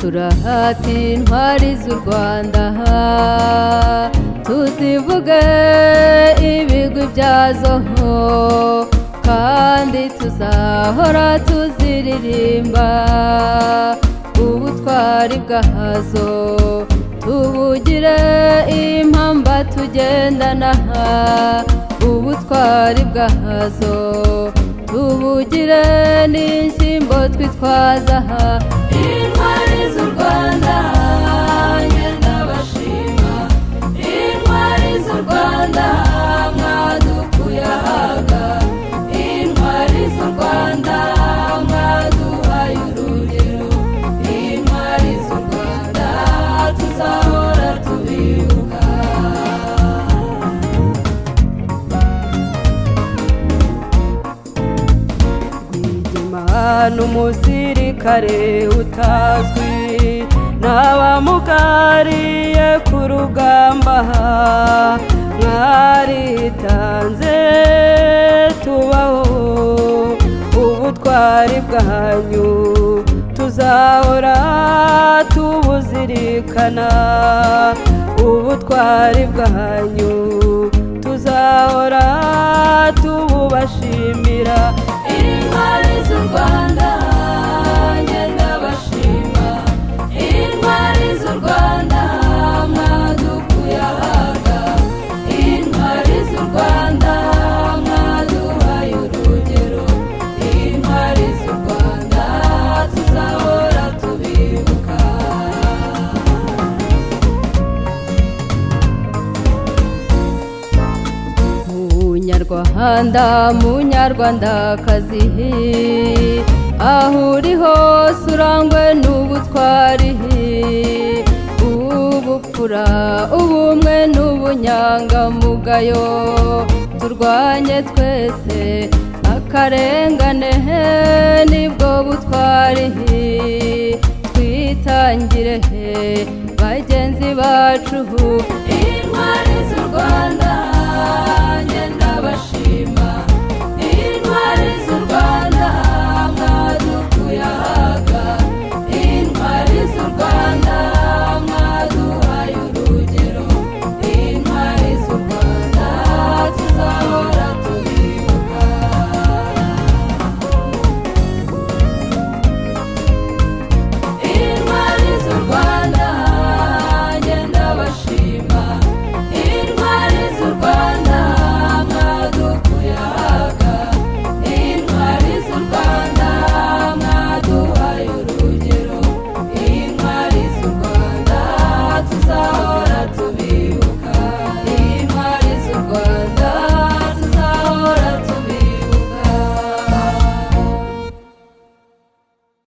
Turahata intwari z'u Rwanda, tuzivuge ibigwi byazo, kandi tuzahora tuziririmba. Ubutwari bwazo tubugire impamba tugendana, ubutwari bwazo tubugire n'inshyimbo twitwaza. Intwari z'u Rwanda, ngenda bashima. Intwari z'u Rwanda, mwadukuye ahaga. Intwari z'u Rwanda, mwaduhaye urugero. Intwari z'u Rwanda, tuzahora tubibuka. Rwigema n'umusirikare utazwi n'abamugariye ku rugamba, mwaritanze tubaho. Ubutwari bwanyu tuzahora tubuzirikana, ubutwari bwanyu tuzahora tububashimira. Intwari z'u Rwanda, ngenda bashima. Intwari z'u Rwanda, mwadukuye ahaga. Intwari z'u Rwanda, mwaduhaye urugero. Intwari z'u Rwanda, tuzahora tubibuka. Munyarwanda, munyarwandakazi, aho uri hose urangwe n'ubutwari, ubupfura, ubumwe n'ubunyangamugayo. Turwanye twese akarengane, nibwo butwari. Twitangire bagenzi bacu. Intwari z'u Rwanda, ngenda